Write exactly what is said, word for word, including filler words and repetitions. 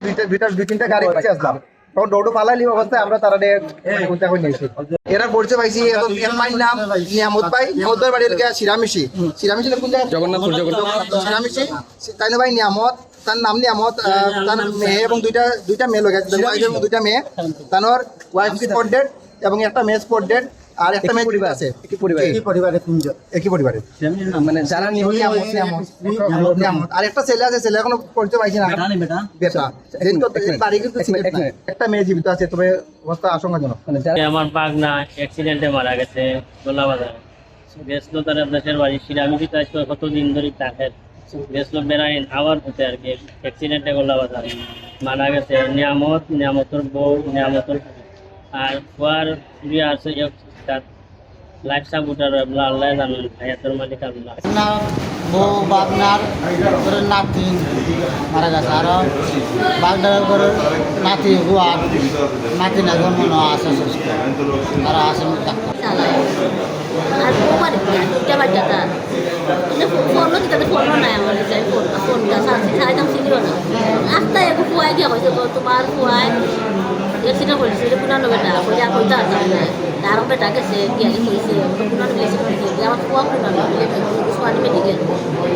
দুইটা দুইটা দুই তিনটা গাড়ি পাশে আসলাম। তখন ডৌডো পালাইলি অবস্থায় আমরা তারা দিয়ে উদ্ধার করে নিয়েছি। এরা পরিচয় পাইছি, এখন এর ভাইয়ের নাম নিয়ামত ভাই, নিয়ামত ভাইয়ের বাড়ি এলাকা শিরামিশি। শিরামিশি কোন জায়গা? জগন্নাথপুর, জগন্নাথপুর। শিরামিশি, তাই না ভাই নিয়ামত, তার নাম নিয়ামত, আহ, তার মেয়ে এবং দুইটা দুইটা মেয়ে লোক আছে, দুইটা মেয়ে, তানোর ওয়াইফ স্পট ডেড এবং একটা মেয়ে স্পট ডেড, আর একটা মেয়ে পরিবার আছে। একই পরিবারে? জি। একই পরিবারে তিনজন। একই পরিবারে। মানে যারা নিহত নিয়ামত, নিয়ামত। নিয়ামত। আর একটা ছেলে আছে, ছেলে এখনো পরিচয় পাইছি না। বেটা নেই, বেটা? বেটা। আচ্ছা, যেহেতু এক মিনিট, বাড়ি কিন্তু এক মিনিট, সিলেট এক না। মিনিট। একটা মেয়ে জীবিত আছে, তবে অবস্থা আশঙ্কাজনক। মানে যারা আমার ভাগনা অ্যাক্সিডেন্টে মারা গেছে গোল্লাবাজারে। গেছিল তার দেশের বাড়ি শিরামিশিত, আজকে কতদিন ধরে থাকে। গেছিল বেড়াইন, আবার হতে আর কি অ্যাক্সিডেন্টে গোল্লাবাজারে মারা গেছে। নিয়ামত, নিয়ামতর বউ, নিয়ামতর আর ফুয়ার চুরি আছে, এক তার লাইফ সাপোর্টার, আল্লাহ, আল্লাহ জানেন, হায়াতর মালিক আল্লাহ। না, বউ, ভাগনার ঘরে নাতি মারা গেছে, আর ভাগনার ঘরে নাতি, ফুয়া, নাতি না জন্ম আছে সুস্থ, আর আছে ডাক্তার। আর বউ বাড়িত নাই, দুইটা বাচ্চা তার। কিন্তু ফো-, ফোনও দিতে, ফোনও নাই আমার কাছে, ফোন, ফোনটা চার্জ দিতে চাইতাম, ছিল না। আস্তা এগু ফুয়াই গিয়া কইছে, "গো, তোমার ফুয়াই অ্যাক্সিডেন্ট করেছে, এটা পুরানো বেটা, কইলে আর কইতে পারতাম না।" তারও বেটা গেছে, গিয়া কইছে, "ওটা পুরানো গেছে, কইছে, যে আমার ফুয়া পুরানো, বলে, উসমানী মেডিকেল।"